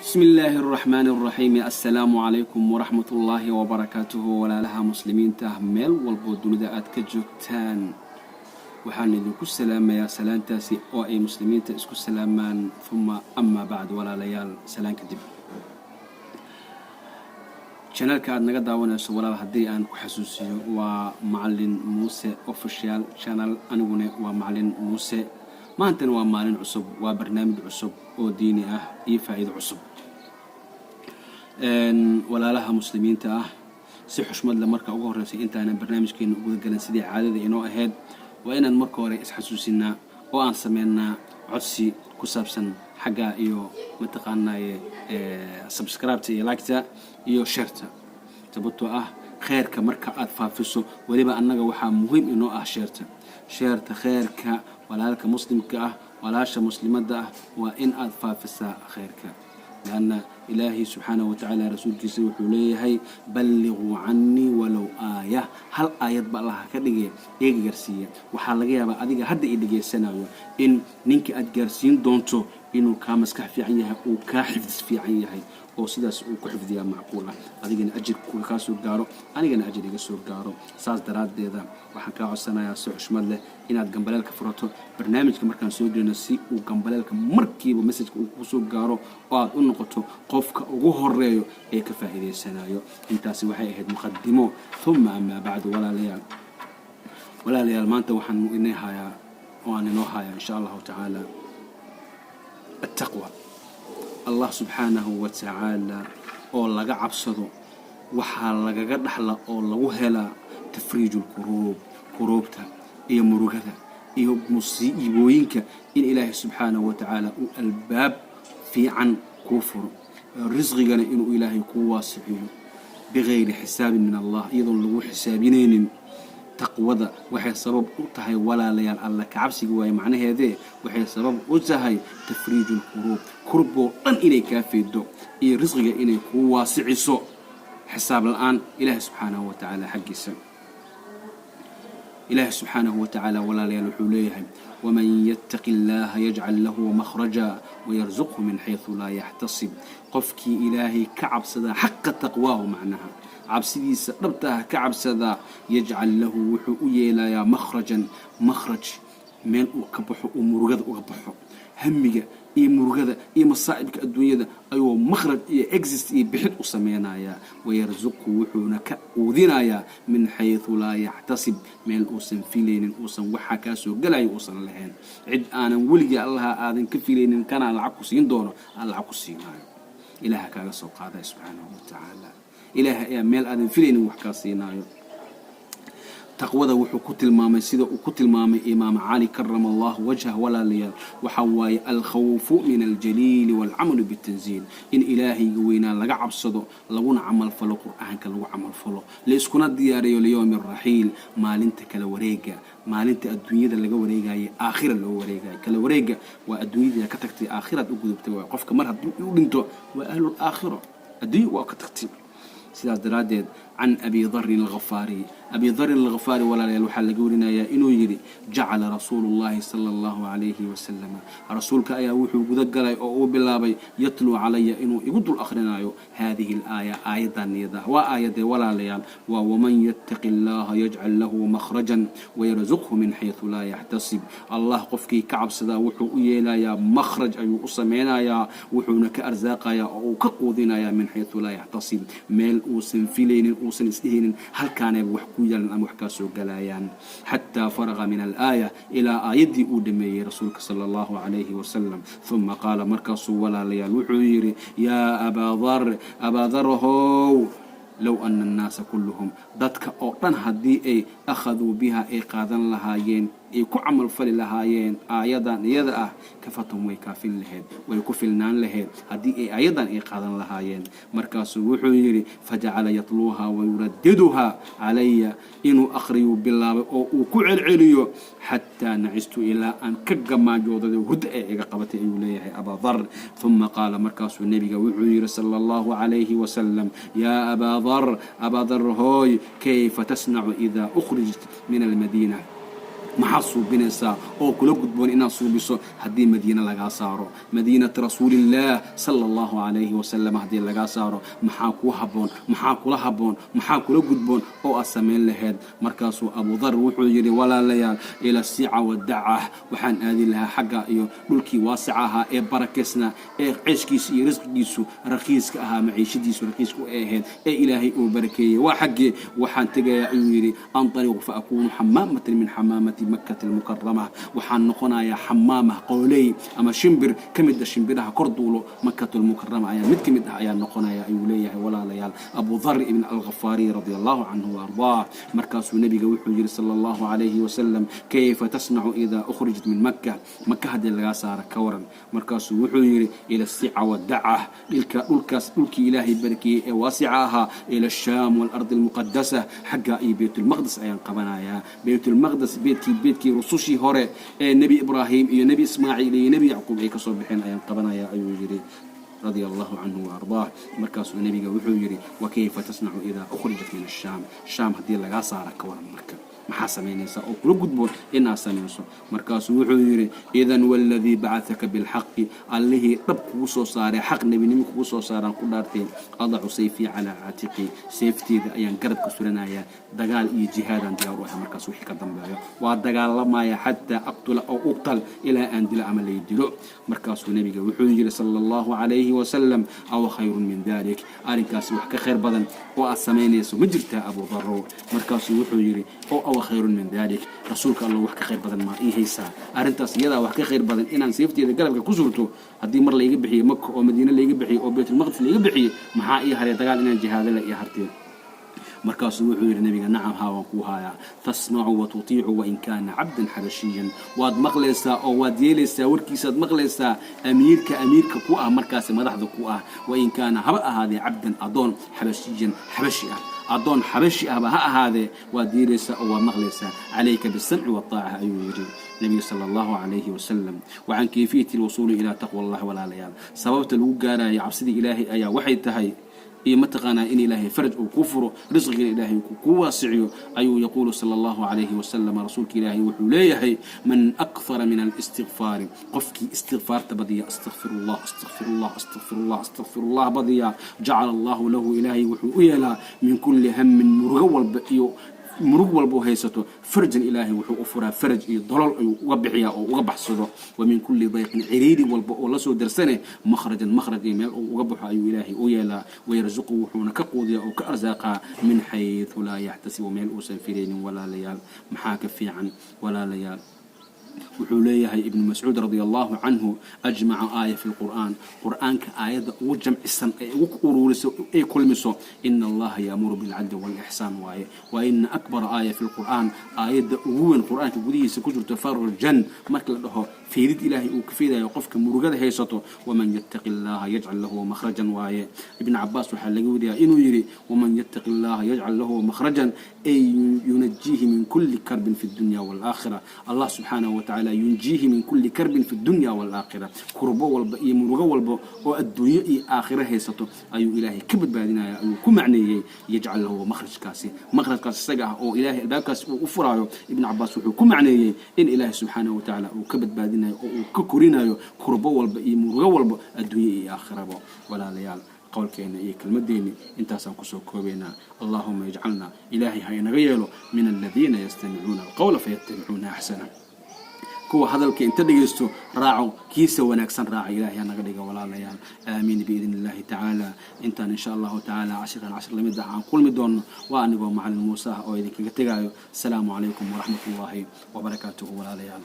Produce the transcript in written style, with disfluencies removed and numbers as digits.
Bismi illaahi araxmaani araxiim. Assalaamu calaykum waraxmat ullaahi wabarakaatuhu. Walaalaha muslimiinta ah, meel walboo dunida aad ka joogtaan, waxaan idinku salaamayaa salaantaasi oo ay muslimiinta isku salaamaan. Uma amaa bacd, walaalayaal, salaan kadib, channelka aad naga daawanayso, walaal, haddii aan ku xasuusiyo, waa Macalin Muuse Official Channel. Aniguna waa Macalin Muuse. Maantana waa maalin cusub, waa barnaamij cusub oo diini ah iyo faa'iido cusub. Walaalaha muslimiinta ah, si xushmad leh, marka ugu horreysay, intaanan barnaamijkeena u gudagelin, sidii caadada inoo ahayd, waa inaan marka hore isxasuusinaa oo aan sameynaa codsi ku saabsan xagga iyo mataqaanaaye subscribeta iyo liketa iyo shareta, sababtoo ah kheerka marka aad faafiso, weliba annaga waxaa muhiim inoo ah shareta, shareta kheerka. Walaalka muslimka ah, walaasha muslimadda ah, waa in aad faafisaa kheerka, lianna Ilaahay subxaanahu watacaala rasuulkiisa wuxuu leeyahay: "Balliquu cannii walow aaya." Hal aayad ba Allaha ka dhigay iga gaarsiiya. Waxaa laga yaabaa adiga hadda i dhegaysanayo in ninka aad gaarsiin doonto inuu kaa maskax fiican yahay, uu kaa xifdis fiican yahay, oo sidaas uu ku xifdiyaa macquul ah. Adigana ajir kaa soo gaaro, anigana ajir iga soo gaaro. Saas daraaddeeda waxaan kaa codsanayaa si xushmad leh inaad gambaleelka furato barnaamijka markaan soo gelino, si uu gambaleelka markiiba messageka uu kusoo gaaro oo aad u noqoto qofka ugu horeeyo ee ka faa'iidaysanayo. Intaasi waxay ahayd muqadimo. Uma amaa bacdu, walaalayaal, walaalayaal, maanta waxaan inii hayaa oo aan inoo hayaa, insha Allahu tacaala, attaqwa. Allah subxaanahu wa tacaala oo laga cabsado waxaa lagaga dhaxla oo lagu helaa tafriiju lkuruub, kuruubta iyo murugada iyo musiibooyinka, in Ilaahay subxaanahu wa tacaala uu albaab fiican kuu furo, risqigana inuu Ilaahay kuu waasiciyo bigayri xisaabin min Allah, iyadoon lagu xisaabinaynin. Taqwada waxay sabab u tahay, walaalayaal, Alla kacabsiga waaye macnaheedee, waxay sabab u tahay tafriiju lkuruub, kurboo dhan inay kaa faydo, iyo risqiga inay kuu waasiciso xisaab la-aan Ilaahay subxaanahu wa tacaala xaggiisa. Ilaahi subxaanahu wa tacaala, walaalayaal, wuxuu leeyahay: "Waman yattaqi illaaha yajcal lahu makhraja wayarzuqhu min xaysu laa yaxtasib." Qofkii Ilaahay ka cabsadaa, xaqa taqwaahu, macnaha cabsidiisa dhabta ah ka cabsadaa, yajcal lahu, wuxuu u yeelayaa, makhrajan, makhraj, meel uu ka baxo, uu murugada uga baxo, hamiga iyo murugada iyo masaa'ibka adduunyada ayuu makhraj iyo exit iyo bixid u sameynayaa. Wayarzuqhu, wuxuuna ka quudinayaa, min xaysu laa yaxtasib, meel uusan filaynin, uusan waxaa kaa soo gelayo uusan lahayn. Cid aanan weligii Allaha aadan ka filaynin kanaa lacag ku siin doono, aan lacag ku siinaayo, Ilaaha kaaga soo qaadaya subxaanahu wa tacaala. Ilaaha ayaa meel aadan filaynin wax kaa siinaayo. Taqwada wuxuu ku tilmaamay sida uu ku tilmaamay Imaam Cali karama Allahu wajhah. Walaalayaal, waxaa waaye alkhawfu min aljaliili waalcamalu bitanziil, in Ilaahayga weynaa laga cabsado, laguna camalfalo Qur-aanka, lagu camalfalo, laiskuna diyaariyo liyowmi raxiil, maalinta kala wareega, maalinta adduunyada laga wareegayo, aakhira loo wareegayo. Kala wareega waa adduunyadii ka tagtay, aakhiraad u gudubtay. Waay qofka mar haddii u dhinto waa ahlul aakhiro, adduunya waa ka tagtay. Sidaas daraaddeed, can Abi Darin Alghafaari, Abi Darin Alghafaari, walaalayaal, waxaa laga warinayaa inuu yidhi: jacala rasuulu llahi sala Allahu calayhi wasalam, rasuulka ayaa wuxuu guda galay oo uu bilaabay, yatluu calaya, inuu igu dul akhrinayo, haadihi alaaya, aayaddan iyada. Waa aayadee, walaalayaal? Waa "Waman yattaqi allaha yajcal lahu makhrajan wayarzuqhu min xaysu laa yaxtasib." Allah qofkii ka cabsadaa wuxuu u yeelayaa makhraj, ayuu u sameynayaa, wuxuuna ka arsaaqayaa oo uu ka quudinayaa min xaysu laa yaxtasib, meel uusan filaynin, uusan isdhehaynin halkaanayba wax ku yaalan ama wax kaa soo galayaan. Xataa faraqa min alaaya, ilaa aayaddii uu dhameeyey rasuulka sala Allahu calayhi wasalam. Uma qaala, markaasuu, walaalayaal, wuxuu yidhi: "Yaa Abaa Dar, Abaa Darahow, low ana annaasa kulluhum, dadka oo dhan haddii ay akhaduu biha, ay qaadan lahaayeen, ay ku camalfali lahaayeen aayadan iyada ah, kafatum, way kaafin lahayd, way ku filnaan lahayd haddii ay aayadan ay qaadan lahaayeen." Markaasuu wuxuu yidhi: fajacala yatluuha wayuradiduhaa calaya, inuu akhriyuu bilaabay oo uu ku celceliyo, xataa nacistu, ilaa aan ka gamaajoodaday, hurdo ee iga qabatay, ayuu leeyahay Abaa Dar. Uma qaala, markaasuu nebiga wuxuu yidhi sala Allahu calayhi wasalam: "Yaa Abaa Dar, Abaa Dar hooy, kayfa tasnacu idaa ukhrijt min almadiina?" Maxaad suubinaysaa oo kula gudboon inaad suubiso haddii Madiine lagaa saaro, madiinata Rasuulillaah sala Allahu calayhi wasalam haddii lagaa saaro? Maxaa kuu habboon? Maxaa kula habboon? Maxaa kula gudboon oo aad samayn lahayd? Markaasuu Abudar wuxuu yidhi, walaalayaal, ila sica wadacah, waxaan aadi lahaa xagga iyo dhulkii waasica ahaa ee barakaysnaa, ee ceeshkiisu iyo risqigiisu rakiiska ahaa, maciishadiisu rakiiska u ahayd, ee Ilaahay uu barakeeyey. Waa xaggee waxaan tegayaa? Ayuu yidhi. Antaliqu fa akuunu xamaamatan min xamaamati Makkati Almukarama. Waxaan noqonayaa xamaamah, qooley ama shimbir ka mid ah shimbiraha kor duulo Makkatu Almukarama ayaa mid ka mid ah ayaa noqonaya, ayuu leeyahay, walaalayaal, Abu Dhar ibn Alghafaari radia Allahu canhu wa ardaah. Markaasuu Nebiga wuxuu yidhi sala Allahu calayhi wasalam: "Kayfa tasnacu idaa ukhrijat min Makka? Maka haddii lagaa saara, ka waran?" Markaasuu wuxuu yidhi: "Ila sica wadacah, dhilka dhulkaas, dhulkii Ilaahay barakeeyey ee waasica ahaa, ila Shaam waalardi almuqadasa, xaggaa iyo Beytulmaqdis ayaan qabanayaa, Beytulmaqdis, beedkii rusushii hore ee Nebi Ibraahim iyo Nebi Ismaaciil iyo Nebi Yacquub ay kasoo baxeen ayaan qabanayaa," ayuu yidhi radia Allahu canhu waardaah. Markaasuu Nebiga wuxuu yidhi: "Wakayfa tasnacu idaa ukhrijat min ashaam? Shaam haddii lagaa saara, ka waran? Marka maxaa samaynaysaa oo kula gudboon inaad samayso?" Markaasuu wuxuu yidhi: "Idan waladii bacataka bilxaqi, Allihii dhab kugu soo saaray, xaq nebinimo kugu soo saaraan ku dhaartay, adacu sayfii calaa caatiqii, seefteeda ayaan garabka suranayaa, dagaal iyo jihaadaan diyaar u ahay. Markaas wixii ka dambeeyo waa dagaalamaya, xataa aqtula aw uqtal, ilaa aan dilo ama lay dilo." Markaasuu Nebiga wuxuu yidhi sala Allahu calayhi wasalam: "Aw khayrun min dalik? Arrinkaasi wax ka khayr badan oo aad samaynayso ma jirtaa, Abu Darow?" Markaasuu wuxuu yidhi: "Oo aw khayrun min dalik, Rasuulka Alla, wax ka khayr badan maa ii haysaa? Arrintaas iyadaa wax ka khayr badan, inaan seefteeda garabka ku surto, haddii mar layga bixiyey Maka oo Madiine layga bixiyey oo Baytulmaqdis layga bixiyey, maxaa ii haray? Dagaal inaan jihaado la ii hartee." Markaasuu wuxuu yidhi Nabiga: "Nacam, haa, waan kuu hayaa. Tasmacu wa tutiicu wain kaana cabdan xabashiyan. Waad maqlaysaa oo waad yeelaysaa, warkiisaad maqlaysaa, amiirka ku ah markaasi, madaxda ku ah, wain kaana, haba ahaadee, cabdan, adoon, xabashiyan, xabashi ah, addoon xabashi ahba ha ahaadee, waad yeelaysaa oo waad maqlaysaa. Calayka bisamci waaaca," ayuu yidhi Nabiga sala Allahu calayhi wasalam. Wa can kayfiyati alwusuuli ilaa taqwa Allah. Walaalayaal, sababta lagu gaarayo cabsida Ilaahay ayaa waxay tahay iyo mataqaanaa in Ilaahay faraj uu kuu furo, risqigana Ilaahay kuu waasiciyo ayuu. Yaquulu sala Allahu calayhi wasalam, rasuulka Ilaahay wuxuu leeyahay: "Man akthara min alistikfaari," qofkii istikfaarta badiya, astakfirullah, astakfirullah, astakfirullah, astakfirullah badiya, "jacala Allahu lahu," Ilaahay wuxuu u yeelaa, "min kulli hammin," murugo walba iyo murug walba u haysato, "farjan," Ilaahay wuxuu u furaa faraj iyo dolol ayuu uga bixiyaa oo uga baxsado. "Wa min kulli dayqin," ciriiri walba oo lasoo darsane, "makhrajan," makhraj iyo meel uu uga baxo ayuu Ilaahay u yeelaa. "Wayarsuqu," wuxuuna ka quudiyaa oo ka arsaaqaa, "min xaytu laa yaxtasibu," meel uusan filaynin. Walaalayaal, maxaa ka fiican? Walaalayaal, wuxuu leeyahay Ibnu Mascuud radia Allahu canhu: "Ajmaca aaya fi lqur'aan," Qur'aanka aayadda ugu jamcisan ee ugu uruuriso ay kulmiso, "Ina Allaha yaamuru bilcadli walixsaan" waaye. Wa ina akbara aaya fi lqur'aan, aayadda ugu weyn Qur'aanka gudihiisa ku jirto, farjan marka la dhaho, feedid Ilaahay uu ka feedayo qofka murugada haysato, "Waman yattaqi Allaha yajcal lahu makhrajan" waaye. Ibn Cabaas waxaa laga wariyaa inuu yidhi: "Waman yattaqi Allaha yajcal lahu makhrajan, ay yunajiihi min kulli karbin fi dunya waalaakhira." Allah subxaanahu watacaala yunjiihi min kulli karbin fi dunya waalaakhira. Kurbo walba iyo murugo walba oo adduunyo iyo aakhiro haysato ayuu Ilaahay ka badbaadinaya, ayuu ku macneeyey "yajcal lahu makhrajkaasi". Makhrajkaas isaga ah oo Ilaahay albaabkaas uu u furaayo, Ibn Cabaas wuxuu ku macneeyey in Ilaahay subxaanahu watacaala uu ka badbaadinayo oo uu ka korinayo kurbo walba iyo murugo walba, adduunyo iyo aakhiraba. Walaalayaal, qowlkeena iyo kelmadeenni intaasaan kusoo koobaynaa. Allahuma ijcalna, Ilaahay ha inaga yeelo, min aladiina yastamicuuna alqowla fayattabicuuna axsana, kuwa hadalka inta dhegaysto raaco, kiisa wanaagsan raaca Ilahay ha naga dhiga, walaalayaal. Aamiin biidn Illahi tacaala. Intaan insha Allahu tacaala cashirkan cashir lamid ah aan kulmi doono, waa anigoo Macalin Muuse ah oo idinkaga tegaayo. Asalaamu calaykum waraxmat ullaahi wabarakaatuhu, walaalayaal.